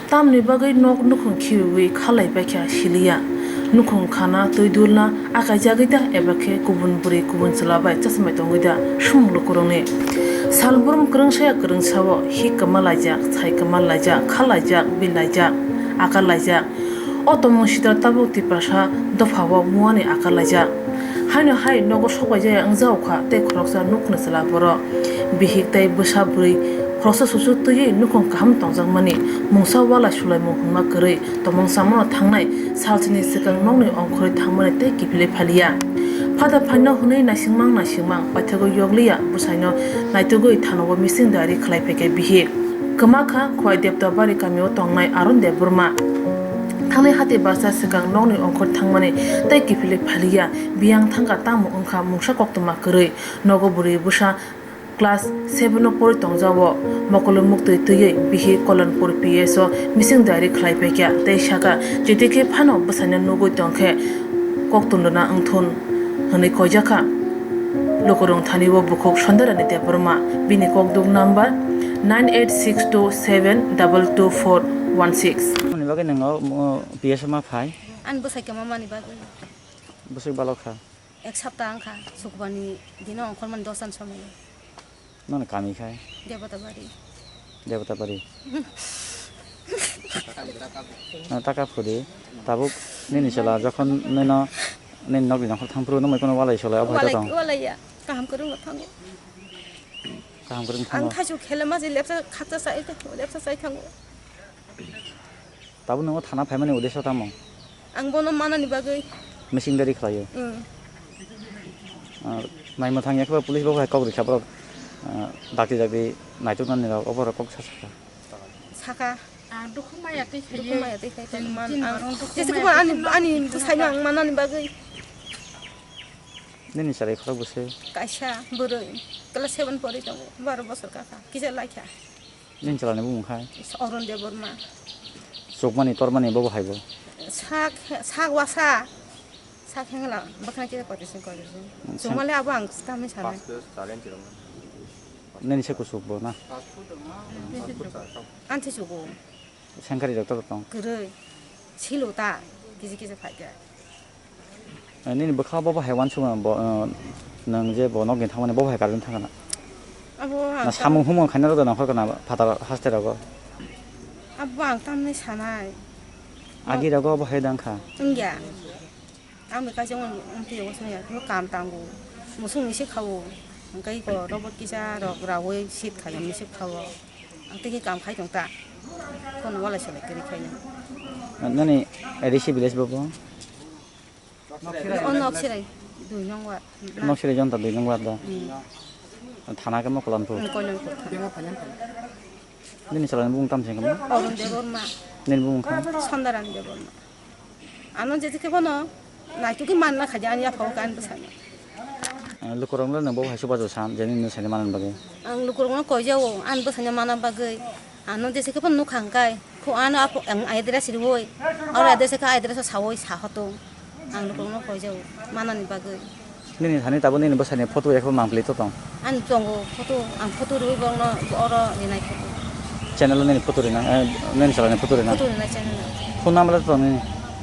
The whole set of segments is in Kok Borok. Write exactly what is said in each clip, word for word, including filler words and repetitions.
Tamni bagwi nok nukhung khibiwi khalai paikha siliya. Nukhung khana twi dulna akaijagwi da eba khe kubun bwrwi kubun chwla bai chachmai tongwi da swmung lukurokni. Sal brum kwrwngsaya kwrwngsao hi kwma laijak, sai kwma laijak, kha laijak, bil laijak, akar laijak. O tongmung sitra tabuk Tiprasa dophao muani akar laijak. Haino hai nogo sokbaijaya wngjago kha tei khoroksa nukhungni chwla borok. Bihik tei bwsa bwrwi khoroksa susu twiwi nukhung kaham tongjakmani mungsa walai sulaimung hwnma kwrwi tongmung chamano thangnai salsini swkang nokni ongkhorwi thangmani tei kiphilwi phaliya. Phada phaino hwnwi naisingmang naisingmang paithago yokliya bwsaino naitugwi thanao mising diary khlai phaikha bihik. Kwma kha Khowai Debtabari kamio tongnai Aron Debbarma. Thangnai hati barsa swkang nokni ongkhor thangmani tei kiphilwi phaliya, biyang thangkha tamo wngkha mungsa koktwma kwrwi. Nogo bwrwi bwsa class seven o pori tongjago. Mokolo muktwi twiwi bihik Kolonpur P S o mising diary khlai paikha tei sakha, Jeti khe phano bwsaino nugwi tongkhe koktwmrwna wngthun hwnwi koijakha. Lukurung thani o bukhuk Sondarani Debbarma, bini kokduk number nine eight six two seven double two four one six. Aboni bagwi nwng o, o, P S o ma phai? Ani bwsai kwma mani bagwi. Bwsai balok kha? Ek sapta wngkha, Sukrubani dino ongkhormani dos chan somoi. Nono kami khai? Debota bari. Debota bari. Ah, taka phuri. Tabuk nini chwla jokhon nino nini nokni nongkhor thangphuru nungbai kono walai solai obo hai Walai, tong. Walai ya. Kaham kwrwng bo thango. Kaham kwrwng Ang thango. Thaisu khele ma je lepsa khatsa sai, lepsa sai thango. Tabuk nungo thana phaimani udeso tamo? Ang bono manani bagwi. Mising dari khlaio. Mm. Ah, naima thangya khe police bo hai kok rikha borok, ah, dakti dakti naituk nani rok obo rok kok sa sakha. Saka. Ang dukhu maya twi Dukhu khaiye. Maya twi khai Tin, man tin ang. Borong dukhu Jese maya kuma ani twi ani bwsai ang manani bagwi. Nini chwrai khorok bwsai? Kaisa bwrwi class seven pori tongo, baro bosor kaka. Kisa laikha. Nini chwlani bumung khai? Aron Debbarma. Chukmani tormani bobo hai bo? Sak, sak wasa. Sak hengla, bwkhani kisa koitising koitising. Hmm, Chukmali abo ang tamni sanai. Nini se kuchuk bo na? Anthi chugo. Sengkari rok to tong? Kwrwi. Silo ta. Kisa kisa phaikha. Eh, nini bwkha bo bahai uansukma bo, eh, nwng je bo nokni thangmani bo bahai karwi thangkha na? Abo ang Na tam- samung humung khaina rwda nongkhor kana phatar haste rogo? Abo ang tamni sanai. Agi rogo bo hai dang kha? Wngya. Ang bai kaisa wng, wng twi wng songya, bo kam tango. Musung ni se khawo. Hwnkhe iko robot kisa rok rawi sit khayo ni se khawo. Ang tei kam khai tong ta. Kono wala selai kwrwi khaina. Nani A D C village bo bo? O Noksirai dui nong ward. Noksirai jonta dui nong ward da. Hmm. Thana khe mo Kolonpur. Hmm, Kolonpur thana. Nini salani bumung tam sengkha mo? Arun Debbarma. Nini bumung kha? Sondaran Debbarma. Ano jeti khe bono naitukgwi manna khaidi ani yapha o ani bwsano. Lukurokno nwng bo hai chubachu san je nini bwsani manani bagwi? Ang lukurokno koijao ani bwsani manna bagwi. Ano jesa khe phano nukha hwnkhe, kho ano apo-, ang address riui, oro address khe address o saui sa hotung. Ang lukurokno koijao manani bagwi. Nini thani tabuk nini bwsani photo ekho mangpili to tong? Ani tongo photo, ang photo riui borokno oro rinai photo. Channel o nini photo rinai, eh, nini salani photo rinai? Photo rinai channel o. Phone number to tong nini?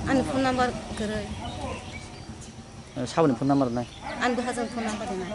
Ani phone number kwrwi. Eh, saboni phone number nai? Ani bwsajani phone number rinai.